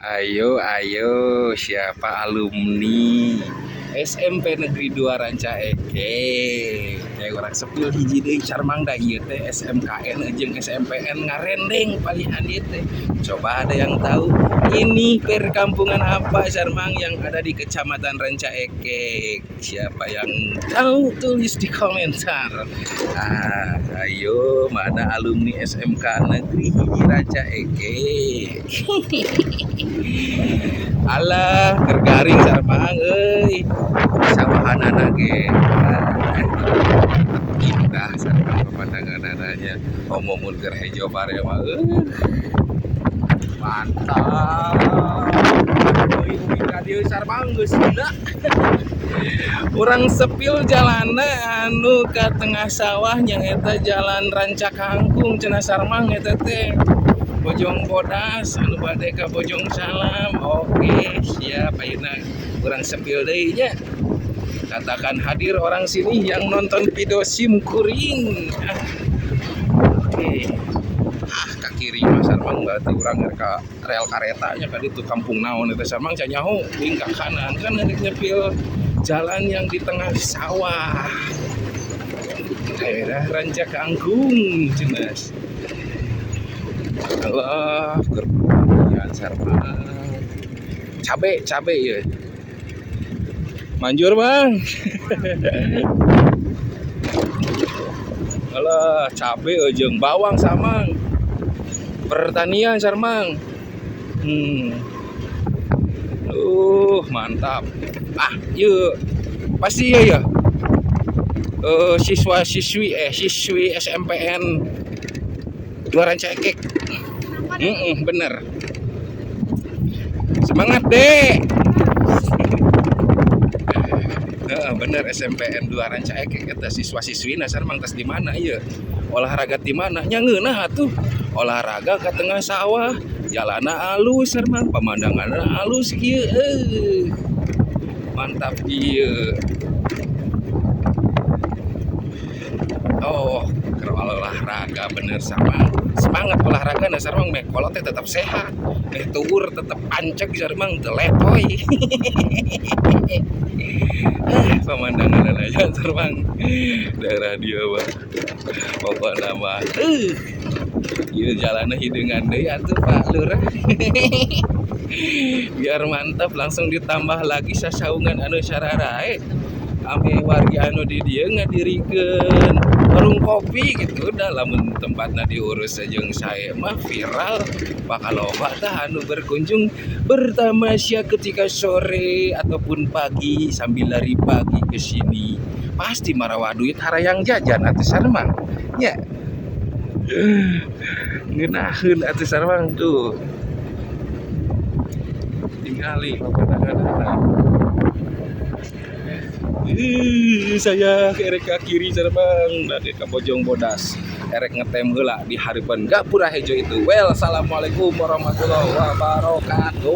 Ayo, ayo, siapa alumni SMP Negeri 2 Rancaekek? Kayak orang spill hiji deui Sarmang da ieu teh SMKN jeung SMPN ngarendeng palihan ieu teh. Coba ada yang tahu ini perkampungan apa, Sarmang, yang ada di Kecamatan Rancaekek? Siapa yang tahu, tulis di komentar. Ah, ayo, mana alumni SMK Negeri hiji Rancaekek? Alah, keur garing, Sarmang euy. Sawahanana ge. Ah, indah, Sarmang, pemandanganana. Komo mun keur hejo pare mah euy. Mantap. Euy, uih ka dieu, Sarmang, geus gila. Urang spill jalanna anu ka tengah sawah, nyaeta jalan Ranca Kangkung cenah, Sarmang, eta teh. Bojong Bodas anu bade ka Bojong Salam. Oke, siap, ayeuna urang spill deui nya. Katakan hadir orang sini yang nonton video sim kuring. Ah, oke. Ah, ka kiri mah, Sarmang, berarti urang ka rel karetanya ka ditu, kampung naon eta, Sarmang, can nyaho. Wing ka kanan kan rek nyepil jalan yang di tengah sawah. Daerah Ranca Kangkung cenah. Allah, keur pertanian, Sarmang. Cabe, cabe ya. Manjur, Bang. Alah, cabe jeung bawang, Sarmang. Pertanian, Sarmang. Mantap. Ah, yuk. Pasti ya ya. Siswa siswi, eh, siswi SMPN 2 Rancaekek. Bener. Semangat, Dek. Heeh, bener SMPN 2 Rancaekek eta siswa-siswina, Sarmang, tas di mana ieu? Olahraga di mana? Nya ngeunah atuh. Olahraga ke tengah sawah, jalanna alus, Sarmang, pemandanganna alus kieu euy. Mantap ieu. Oh, keur olahraga bener, Sarmang. Semangat olahraga nah, Sarmang, meh kolot teh tetap sehat. Meh tuur tetep anceg, Sarmang, teu letoy. Ah, pemandangan aja, Sarmang. Daerah dia mah. Pokokna mah ieu jalanna hideungan deui atuh, Pak Lurah. Biar mantap langsung ditambah lagi sasaungan anu sararae. Ame warga anu di dieu ngadirikeun warung kopi gitu. Udah, lamun tempatna diurus jeung sae mah viral, bakal loba tah anu berkunjung bertamasya ketika sore ataupun pagi sambil lari pagi ke sini. Pasti marawa duit harayang jajan atuh, Sarmang. Nya. Ngeunaheun atuh, Sarmang, tuh. Tingali pemandanganna. Ih, saya erek ke kiri, Sarmang, dari ke Bojong Bodas. Erek ngetem heula di hareupeun Gapura Hejo itu. Well, assalamualaikum warahmatullahi wabarakatuh.